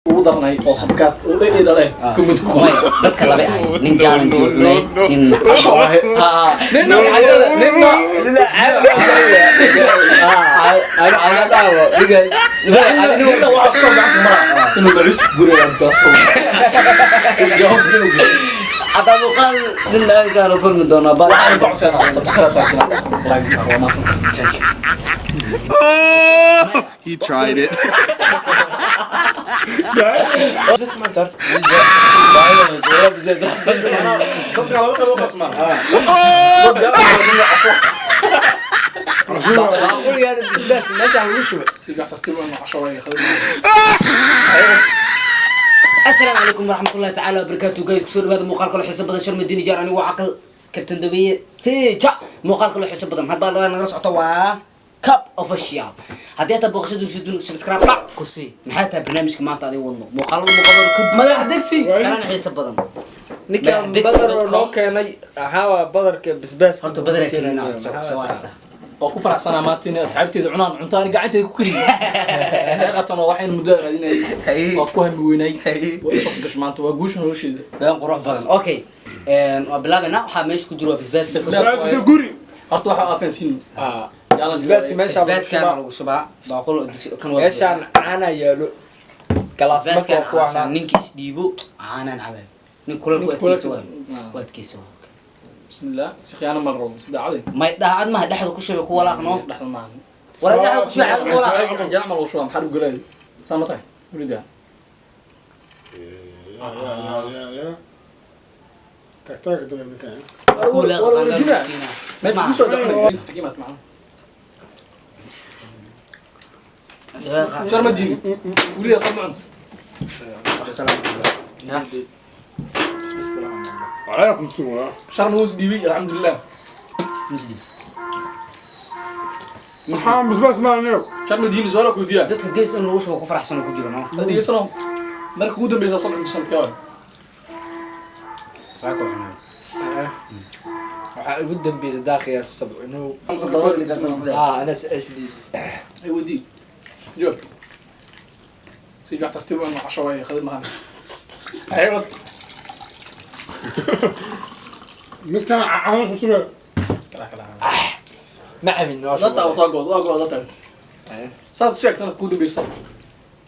Ugu darnay oo sabkaad oo dhay dhale kumid ku May dadka laba ahay, nin challenge oo cunay, nin casho. Nina nina. Nina waxaa kusoo gacanta mara inuu macuus guraya gaas jawaab inuu geeyo. Hadda muuqaal nin la kulmi doonaa bal. Waxaan ku codsanaa subscribe saarkina, like saar, waa mahadsantahay. Thank you. He tried it. Bas ma tarf. Dadka laba qayb u qasmaa. Baaquligan basbaas meeshaan lagu shubay. Sigax tartiib inuu casho waayo. Asalaamu calaykum waraxmatullahi tacaala wabarakaatu, guys. Kusoo dhawaada muuqaal kaloo xiiso badan. Sharma Dini Jaar, anigu waa Caqal Kabtan Dabeeye Seja. Muuqaal kaloo xiiso badan hadbaa laga nagala socota waa Cup Official. Haddii aad booqashadu sidun, subscribe dhac ku sii. Maxay tahay barnaamijka maanta adiga wadno? Muuqaalada muuqaalada ka duwan, Madax degsi. kalena xiiso badan. Ninkan badar oo noo keenay waxaa waa badarka basbaaska. Horta badar keenina soo aragta. Oo ku faraxsanaa maanta inay asxaabteyda cunaan cunto aan gacanteyda ku kariyay. Xaqiiqatan waa waxaynu muddo raadinayay, waa ku hami weynay, waa i suurta gashay maanta, waa guusha nolosheeda. Been qurux badan. Okay, waa bilaabayna. Waxaa meesha ku jiro waa basbaas. Basbaaska guri. Horta waxaa aafansiin. Basbaaska meeshaan lagu Basbaaskana shubaa. lagu shubaa baaqul kan waa. Meeshaan caana yaalo. Galaas marka Basbaaskan waa kuwaana. Ninka isdhiibo caanaan cabay, nin kulal ku adkeysa waay, ku adkeysa waay. Bismillah, si khiyaano ma la rabo, si daacadi. May daacad maha, dhexda ku shubay, ku walaaqno. Dhexda maahan. Wala dhexda ku shubay, caadi ku walaaq. Canjeero camal lagu shubaa, maxaa dhib galaay? Saa ma tahay welidaa? Ya ya ya ya. Tag tag daba ninkan. Waa wareejinaa meesha kusoo dacnay takiimaad macna. Sharma Diini weligaa soo ma cunta? Alaykum salaam. Sharma wuu is dhiibay, alxamdulilah. Maxaa basbaas ma niyo? Sharma Diini soo la kuudiyaa. Dadka gees in lagu shubo ku faraxsan oo ku jiro no. Adigisano marka ugu dambeysa soo cunto sanadkaa waay. Saako cunaa. Waxaa ugu dambeysay daaqiyaas sabcino. Ah, anas asli. Ay weydii joog si joog tartiib inuu casho waayo khadid maahan ayagoo. Ninkan caano ku shubay. Kala kala. Ma cabin waa. La taa waa good, waa good, la taa saad sheegtana kugu dambeysa.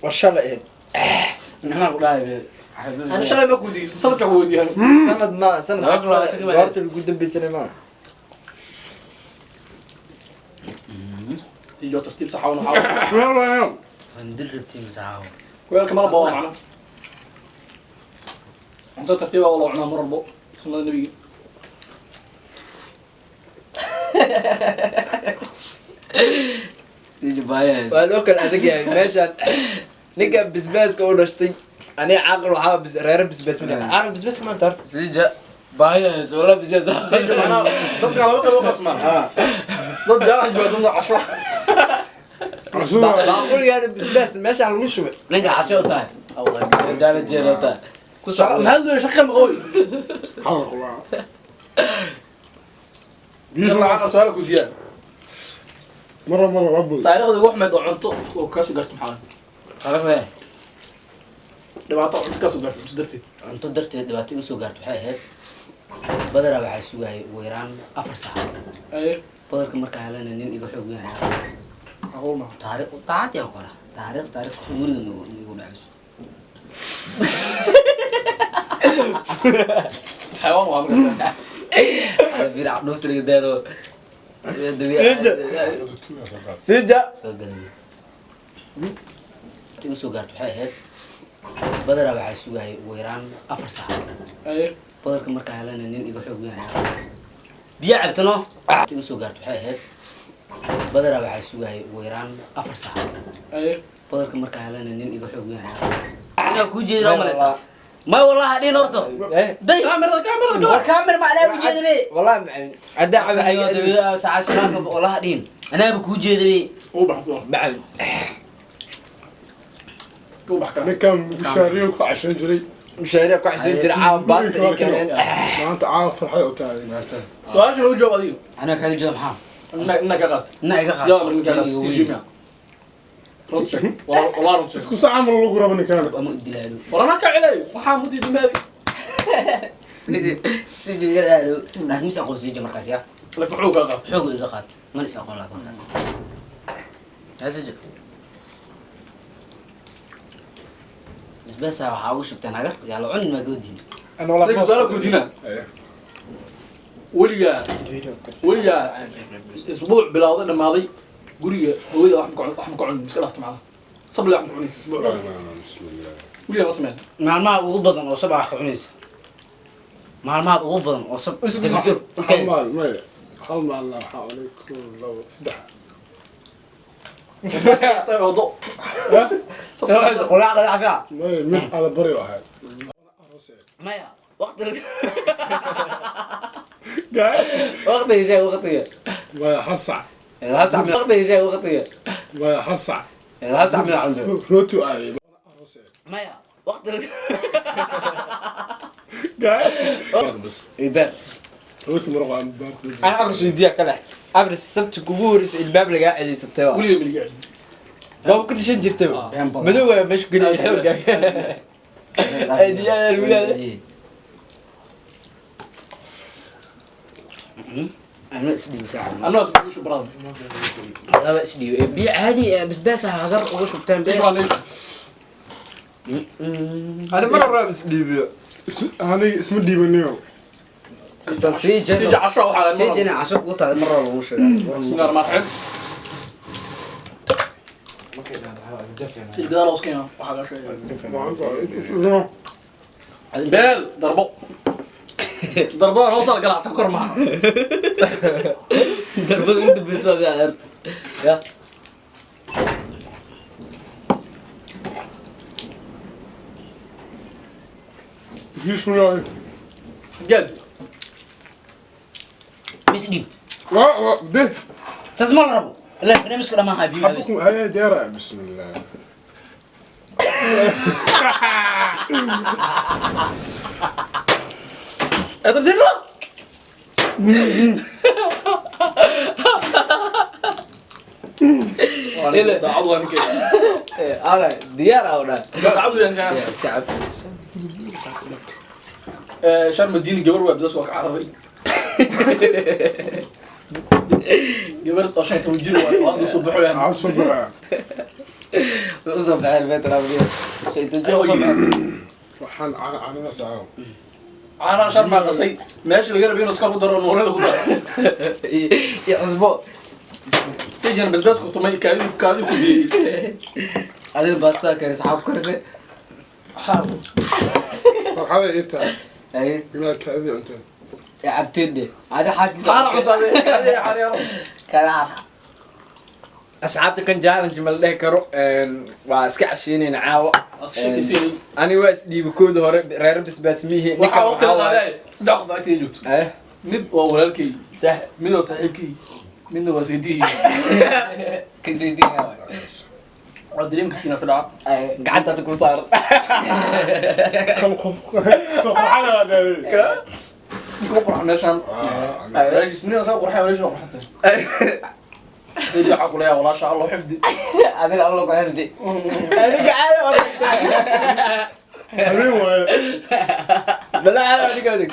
War shalay ahayd. Maxaa ku dhahay? Ana shalay ma kuweydiiso, sanadkaa ku weydiiyan. Sanad ma sanad. Laba kun labaatan ka Goorta ugu dambeysana ma. Si joog tartiib saxawn waxaa. Wala niyo. Vandil rabtiin masaawo. Weelka malab waa macno cunto tartiib waa la cunaa mar walbo, sunnada nebiga. Si jabaayas. Waa loo kala adag yahay meeshaan. Ninka basbaaska u dhashtay, aniga Caaqil waxaa bis reer basbaas ma caaqil basbaaska ma tarf. Si jabaayas wala bisee. Macnaha dadka laba qayb u qasmaa, dad jaax jooga, dad casho. Baaquligan basbaas meeshaan lagu shubay. Ninka casho u tahay. Jaala jeela tahay. Ku soco. Maxaa loo shaqa maqooy? Hadal qulaa. Yalla Caqal, su'aal ku diyaa. Mara mara waa bud. Taariikhda ugu xumeed oo cunto oo kaa soo gaartay maxaa? Qarafe. Dhibaato cunto kaa soo gaartay, cunto darteed. Cunto darteed dhibaato iga soo gaarto waxay ahayd badaraa waxaa sugayay ugu yaraan 4 saac. Aye. Badarka markaa helana nin iga xoog weyn ayaa. Macquul maaha. Taariikh daacad yaan qoraa, taariikh taariikh weliga ma igu dhacayso. Xayawaan waa markaas. Fiir dhufta laga daalo. Sija. Soo galay iga soo gaarto waxay ahayd badaraa waxaa sugayay ugu yaraan 4 saac. Aye. Badarka markaa helana nin iga xoog weyn ayaa biyo cabtano iga soo gaarto waxay ahayd badaraa waxaa sugayay ugu yaraan 4 saac. Aye. Badarka markaa helana nin iga xoog weyn ayaa inaa kuu jeedina umalaysaa may wallahi dhiin horto day. Kaamirada, kaamirada. War kaamir ma anaa ku jeedine. Wallahi ma cabin haddaa cabin. Saacad shanaadka wallahi dhiin anaaba kuu jeedine. Uu baxso. Ma cabin. Uu bax kara. Ninkan mushaariyo ku cashan jiray. Mushaariya ku xasin jira caawa baasta ii keeneen. Maanta caawa farxad u tahay. Su'aasha lagu jawaab adiga. Anaa kaaga jawaab maxaa? Ina ina ka qaat. Ina iga qaad. Yaa mar ninka qaat si jimia. Runta sheeg. Walaa runta sheeg. Isku sac camal lagu rabo ninkaana. Ama u dilaalo. War anaa ka celayo. Waxaa mudii dimaadi. Siji iga aalo. Laakiin mis aqoon siji markaas yaa. Laakiin wuxuu kaa qaatay. Xoog iga qaat. Man is aqoon laakiin markaas. Haa siji. Basbaasa waxaa ugu shubteen hagar. Yaa la cunin maa goodiin. Ana walaa Sayid su'aal ku weydiinaa. Weligaa weligaa isbuuc bilowday dhammaaday guriga hooyada wax ma ka cunin iska dhaafto macnaha. Sabli wax ma cunaysa isbuuc dhan. Bismillah. Weligaa ma sameyn. Maalmaha ugu badan oo sab ah ka cunaysa. Maalmaha ugu badan oo sab. Hal maal maya. Hal maal waxaa cunay kow, labo, saddex. Tay wado. Quraacda cafaa. Maya mid ala bari ahayd. Maya waqti Gaay. waqti sheeg waqtiga. Maya hal sac. Hal sac waqti sheeg waqtiga. Maya hal sac. Hal sac mid cunto. Rooti aaday. Maya waqti Gaay. Bas. ibeer. Rooti maraq aan baar. Ana abris weydiiya ka dhex. Abris sabti kugu horeyso ilbaab lagaa celiyay sabtee waa. Weligaa ma liga celin. Waa ku tashan jirtay. Been badan. Madow waa meesha geliyay xoogaaga. Aad iyo aad wilaada. Ana isdhiibi saaxib. Anoo iska guushu brother. Laba isdhiibi. Biyo caadi ah basbaas ah hagar ugu shubteen Ish beer. waa neesh. Ana mar hore abris dhiibiyo. Aniga isma dhiibanayo. Kabtan sii Sii jeedo. casho waxaa Sii jeena casho kugu tahay mar walba lagu sheegaa. Bismillah rahmaan rahiim. Sii gadaal hoos keena waxaa laga sheegay. Beel darbo. Darbada hoos la galaa ta kor maaha. Darbada ugu dambeysa waa biyaa Ya. Bismillah. Gaad. Mis dhiib. Waa de. Saas ma la rabo. Ilaa barnaamijka dhammaan haa biyo caadi. Xabukum haya diyaar bismillah. Ee tartiib la. Daacad waa ninkay. Ala diyaar ah oo dhan. Daacad waa ninkay. Ya iska cab. Sharma diini gabar waa bidas waa ka cararay. Gabar oo 15 jir waa oo hadda soo baxo yahay. Aan soo baxaa. Way u soo baxeen beetra biyo. Shaytan jiro soo baxeen. Waxaan caananas caaw. Caanaha sharma qasay meesha laga rabay inuu iska ku daro nuurada ku daro. Iyo cusbo. Sii jana basbaas ku tumay kaadi kaadi ku biyey. Adina baasta karis xaab karise. Xaar. Farxada ii tahay Ay inaad kaadida cunteen. ya cabteen de. Ada xaajis. Xaar cunto kaadi xaar yaro. Kala xaar. Asxaabta kan challenge ma la dhihi karo. Waa iska casheynayna caawa. Sheekaysiinay. Ani waa isdhiibi kooda hore reer basbaas mihi. Waxaa waqti la qaaday saddex qof agtayda joogto. Eh Mid waa walaalkay, sax. mid waa saaxiibkay, midna waa saydigay. Kan saydiga waay. Waa dareemi kartiin fidhaa. Ay Gacanta ku saaran. Kan qof kan qof xalaa daaday. Ninka u qurxan meeshaan. Walaashiis nin asaga qurxan walaashiis waa qurxan tahay. Saydi waxaa ku leeyahay walaasha Allah xifdi. Adina Allah ku xifdi. Aniga caadi hore. Habeen waaye. Balaa caadi aniga adig.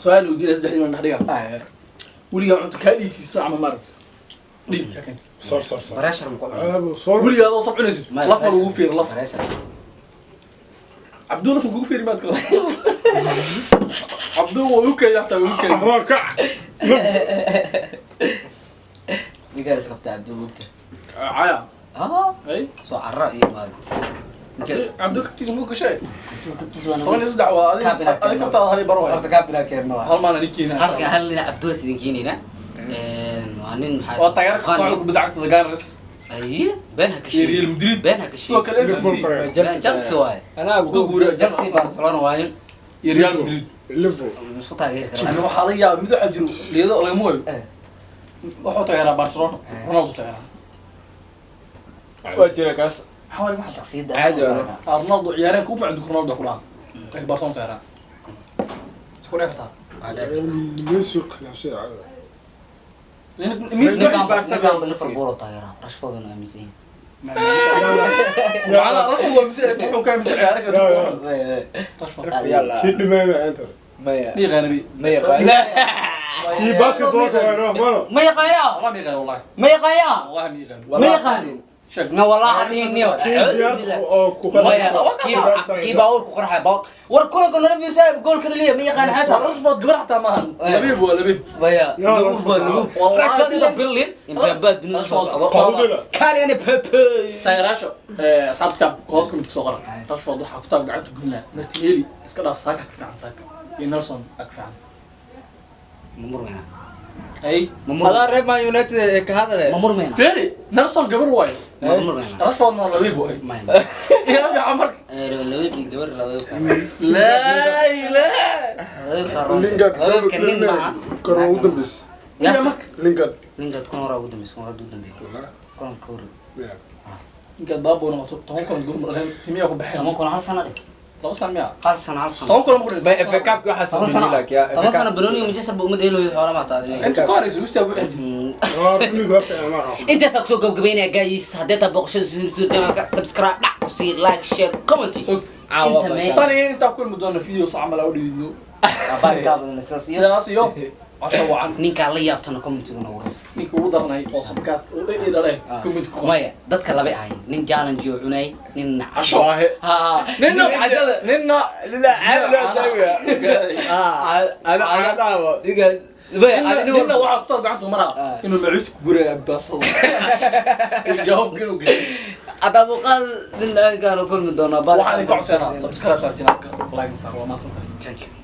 Su'aal uu diilay saddexdii baan dhex dhigaa. Weligaa cunto kaa dhiigtiisa ama maaragta. Dhiig ka keentay. Sor sor sor. Pressure ma ku cuno. Aabo sor. Weligaa adoo sab cunaysid laf ma lagu fiiri laf. Pressure. Cabduu laf kugu fiiri maad kala. Cabduu waa u keeya xataa waa u keeya. Arraa kac. Ninkaan is qabta Cabdul mugta. Caya. Ah. Ay. Soo carra iyo maal. Cabduu kabtiisa muu gashay. Kabtiisa waa 13 waa adiga adiga kabtaada hal bar waay. Horta kaabina keenno waa. Hal maalin ani keenaa. Halka hal nin Cabdul sidin keenayna. Waa nin maxaa Waa taageerka kooxda kubadda cagta The Gunners. Ay, been ha ka Iyo Real sheegin. Madrid. Been ha ka Sidoo sheegin. kale MCC. Chelsea waaye. Anaa Uu ka guuray Chelsea Barcelona waaye. Iyo Real Madrid. Liverpool. Isku taageeri karaa. Ani waxaa laga yaabaa mid waxaa jiro liyado lagama waayo. Eh. Wuxuu taageeraa Barcelona. Ronaldo taageeraa. Waa jira kaas. Maxaa waay waxa Shakhsiyadda. Caadi waa. Ronaldo ciyaareen ku fiican Ronaldo ku lahaa. Laakiin Barcelona taageeraa. Isku dhici kartaa. Messi khilaafsan caada. Miis Ninkaan Barca ninkaan baa Liverpool oo taageeraa. Rashford oo aaminsan yahay. Macnaha Rashford waa mise wuxuu ka aaminsan ciyaaraha kala duwan. Rashford. Yalla. Kii dhimayna enter. Maya. Ma yaqaana bi. Ma yaqaan. Kii basketballka waa inoo mano. Ma yaqaanaa? Wallah ma yaqaan wallahi. Ma yaqaanaa? Wallahi ma yaqaan. Ma yaqaan? Sheeg. Na wallahi hadhihin niyo. Kii diyaarta oo ku Maya, kii baabuur ku qarxay baabuur. War kulanka nala fiirsanaya goolka dhaliya ma yaqaan xataa. Rashford gabar xataa maahan. Labiib waa labiib. Maya, Ya, lagu baa lagu. Wallahi Rashford inta bilin, Mbappe dunida soo socdo. Qawdila. Kylian Mbappe. Taageerayaasha asxaabta kaab hoos comment kusoo qora. Rashford waxaa ku taab gacanta gelinaa Martinelli iska dhaaf, Saka ka fiican, Saka iyo Nelson aa ka fiican. Ma murmayna. Ay. Ma murmayna. Adaa reer Man United ee ka hadlaya. Ma murmayna. Ferry Nelson gabar waayo. Ma murmayna. Rashfordna labiib waayo. Maya. Yaa fiican marka. Labiib iyo gabar labiib. Laa ilaaha. Labiibka roon. Lingard Labiibka nin maaha. kor ugu dambeysay. Ya. Ya marka. Lingard. Lingard kun hore ugu dambeysay, kun hore ugu dambeeyay. Kulan ka hor. Yeah. Ninkaad baabo noqoto 10 kun gool ma dhaleen timiyaa ku baxeen. 10 kun hal sano dheh. 2 sano miyaa? Hal sano, hal sano. 10 kun ma ku dhin. Ma FA Cup-ka waxaa soo 10 sano. dhigay laakiin, ya, 10 FA sano Banooniga Manchester buu umad eelooyo xoolo ma tahay. Inta ka horeysa West Ham u celin. Waa kulligood horta ama aha. Intaasaa kusoo gabagabeynaya guys. Haddii taa booqashada suurto channelka, subscribe dhac ku sii, like, share, comment. Caawa inta basha. meesha Tan iyo intaa kulmi doona video sac camal aa u dhididno. Abaarkaa badan sidaas iyo Sidaas iyo casho wacan. Ninkaa la yaabtana commentiga noogu reeb. Ninka ugu daranay oo sabkaadka oo dhey dhale comment ku qor. Maya, dadka labay ahayn, nin challenge oo cunay, nin Casho. Waahe. Ha. Ninna cashada ninna. Lila, caadi loo taagaya. Ah, ana caadaabo. Ninka maya, Ninna waxaa ku taal gacanta maraa inuu macuusta ku guraya baasada. Jawaabka inuu gashay. Haddaa muuqaal nin caynkaan kulmi doonaa. Waxaan idin ka codsanaa subscribe saar channelka, like saar, waa mahadsantahay. Thank you.